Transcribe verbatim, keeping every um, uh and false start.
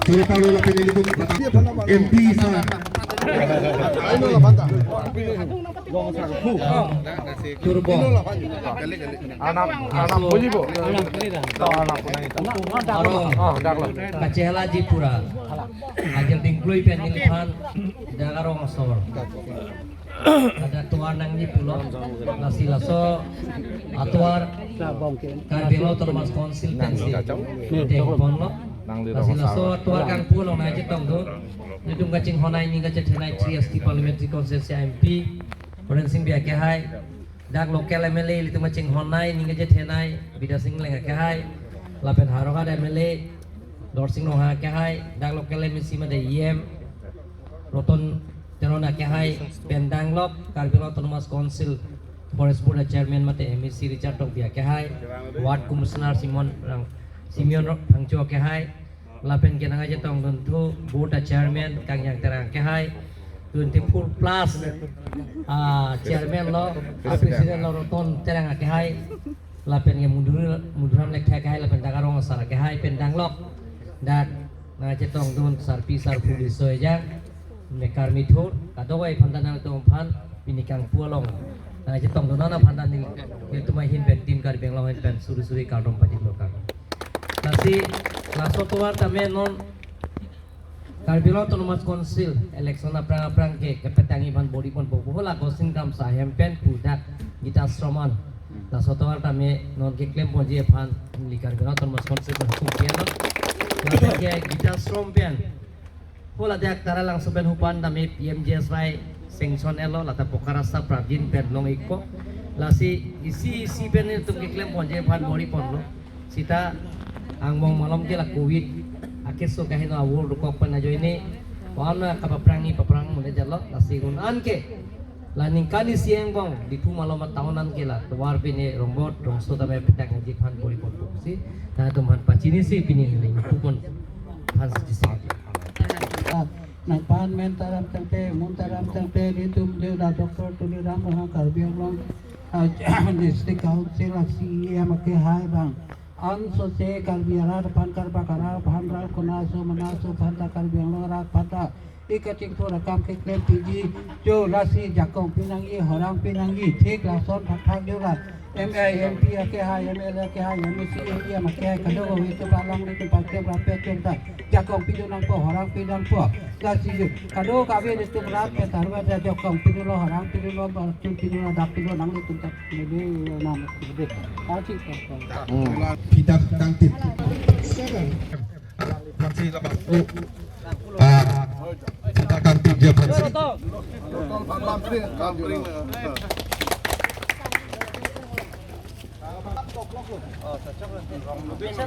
Turta lo lapen ilitum M P sir. Turbo. Anam, anam bujibo. Anam, anam. Aro. Ah, dak lo. Kachehalaji pura. Ajal dingklui pen ningphan dak arong asor. Ada atovar nangji pulo. Lasi laso atovar Karbi Anglong Autonomous Council pensi dengponlo. Lasi laso atovar kangpu along nangchetongdun. Nelitum kachinghon-ai, ning kachethenei Three S T Parliamentary Constituency M P Horen Sing Bey akehai. Dak local M L A ilitum kachinghon-ai, ning kachethenei Bidya Sing Engleng akehai. Lapen Howraghat M L A Dorsing Ronghang akehai. Dak local M A C mate E M Roton Teron akehai, pen danglok Karbi Anglong Autonomous Council Forest Board a Chairman mate M A C Richard Tokbi akehai, Ward Commissioner Simon Rang, Simeon Rang-, Phangcho akehai, lapen ke nangchetongdun thu Board a Chairman Kangyang Terang akehai, twenty-four plus, ah, Chairman lo, ah, President lo Roton Terang akehai, lapen ke Mudhur-, Mudhuram Lekthe akehai, lapen dak arong asar akehai, pen danglok dak nangchetongdun sarpi sarpo riso ejang, mekar mithur, kadokave aphan ta nangtum aphan pini kangpu along nangchetongdun aphan ta neli, nelitum ahin pen Team Karbi Anglong ahin pen suri suri kardom pajirlo kang. Lasi laso atovar tame non Karbi Anglong Autonomous Council election aphrang aphrang ke kepetangji aphan bor-iponpo pu hala Gosing Kramsa ahem pen pu dak Gita Ashram an. Laso atovar tame non keklemponji aphan neli Karbi Anglong Autonomous Council pen hukum pi-etlo. Lapen ke Gita Ashram pen hala dak Taralangso pen hupan tame P M G S Y sanction etlo, lata poka rasta prapjin pen long-ikpo. Lasi isi isi pen nelitum keklemponji aphan bor-iponlo. Sita angbong malom ke la covid akeso kaheno avur dokok pen ajoine, ko-an kapaprangji paprang mune jalo, lasi un-an ke la ningkan isi angbong Diphu malom a town an ke la tovar pine rongbot rongso tame petangji aphan bor-iponpo pusi nangtum aphan pachinisi pini neli pupon aphan sisi. Nangphan men taram tangte, mun taram tangte, nelitum deu la Doctor Tuliram Ronghang Karbi Anglong, ah, District Council a C E M akehai bang. Ansose Karbi arat aphan, Karbak arat aphan, ral konaso manaso aphan ta, Karbi Anglong arat aphan ta ik kachingthur akam keklem piji, jo lasi jakong pinangji, horang pinangji, thik lason thakthak jo la M A, M P akehai, M L A akehai, M A C, M D M akehai, kadokave atum alanglitum pachek rapet pen ta jakong pidun nangpo, horang pidun nangpo. Lasi kadokave atum rat pen ta arva ta jakong pidunlo, horang pidunlo, bartun pidunlo, dak pidun nanglitum ta. Lebe nam lebe. Achi ta. Hmm. Pita kangtit. Seven. Aphansi lapu. Ah, pita kangtitji aphansi.